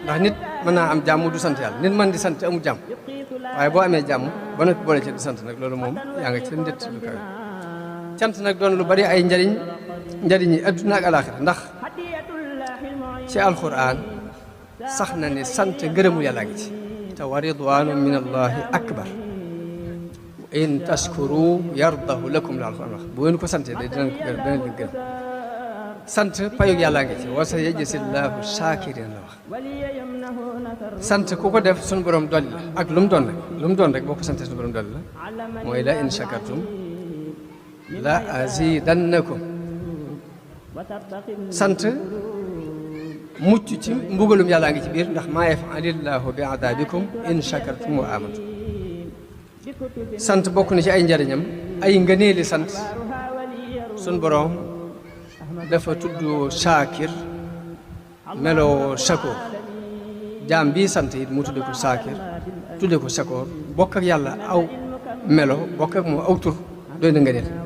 ndax nit mën naa am jàmm du sant yàlla nit mën di sant amul jàmm waaye boo amee jàmm ba noppi boole ci di sant nag loolu moom yaa nga ci ndett lu kawe cant nag doon lu bari ay njariñ yi adduna ak alaxira ndax ci alquran sax na ne sant ngërëmu yàlla ngi ci te wa ridwaanu min allahi akbar in tashkuru yardahu lakum la alquran wax bu ngeen ko sante day dinañ ko gërëm danañ leen gërëm sant payug yàlla ngi ci wa sa yajzillahu shakirin la wax sant ku ko def suñu borom dolli la ak lu mu doon rek boo ko sante suñu borom dolli la mooy la in shakartum la azidannakum sant mucc ci mbugalum yàlla ngi ci biir ndax maa yaf'alillahu bi adabikum in shakartum wa amantum sant bokk na ci ay njariñam ay ngëneeli sant suñ borom dafa tudd shaakir meloo shakoor jaam bii sant it mu tudde ko shaakir tudde ko shakoor bokk ak yàlla aw melo bokk ak moom aw tur doy na ngëneel